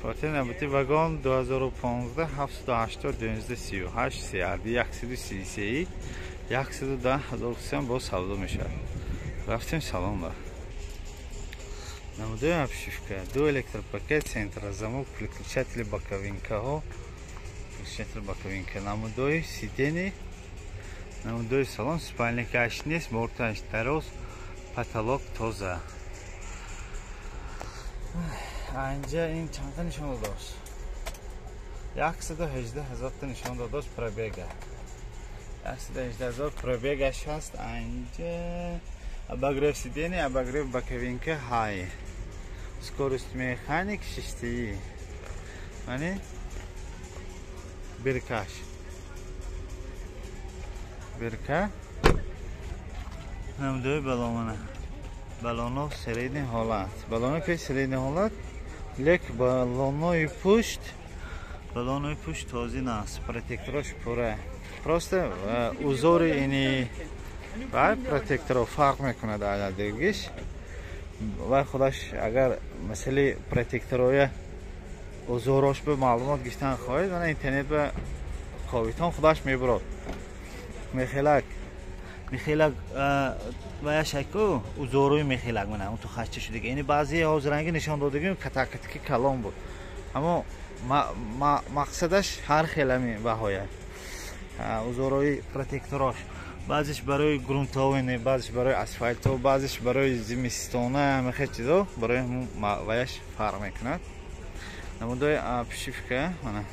Фатеҳ набути вагон 2015 780 1938 CRD 133 110 ҳазор сом боз савдо мешавад. Рафтем салон ба. Намудои обшивка, ду электропакет, центрозамок, переключатели боковинкаҳо, переключатели боковинка, намудои сидени, намудои салон, спальникаш нест, борташ дароз, потолок тоза. Анҷа ин чандта нишон додааст? 118 ҳазорта нишон додааст пробега. 118 ҳазор пробегаш ҳаст. Анҷа обогрев сиденья, обогрев боковинка ҳай. Скорость механик шиштии. Мани биркаш. Бирка. Намудои балонана. Балоно средний ҳолат. Балоно пеш средний ҳолат, лек балонои пушт тозӣ наст. Протекторош пура. Просто узори ини ва протекторо фарқ мекунад ададигиш. Ва худаш агар масали протектороя узорош ба маълумот гирифтан хоҳед, мана интернет ба ковитон худаш мебурад. Мехелак мехелак ваяшаку узорои мехелак мана он ту хачта шудига. Ини баъзе ҳозиранги нишон додагим катакатики калон буд. Аммо мақсадаш ҳар хел ҳамин баҳоя. Узорои протекторош баъзеш барои грунтовини, баъзеш барои асфалто, баъзеш барои зимистона, ҳамахел чизо барои ҳамун ваяш фарқ мекунад. Намудои обшивка мана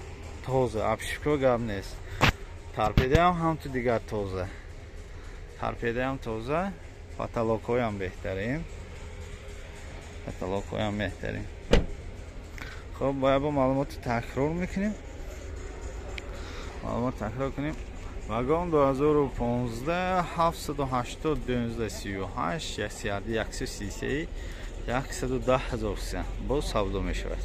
тоза, обшивка гап нест. Торпедаам ҳамту дигар тоза. Торпедаам тоза, потолокҳоям беҳтарин. Потолокҳоям беҳтарин. Хоб, бояд бо маълумоти такрор мекунем. Маълумот такрор кунем. Вагон 2015 780 1938 CRD 133 110 ҳазор сом боз савдо мешавад.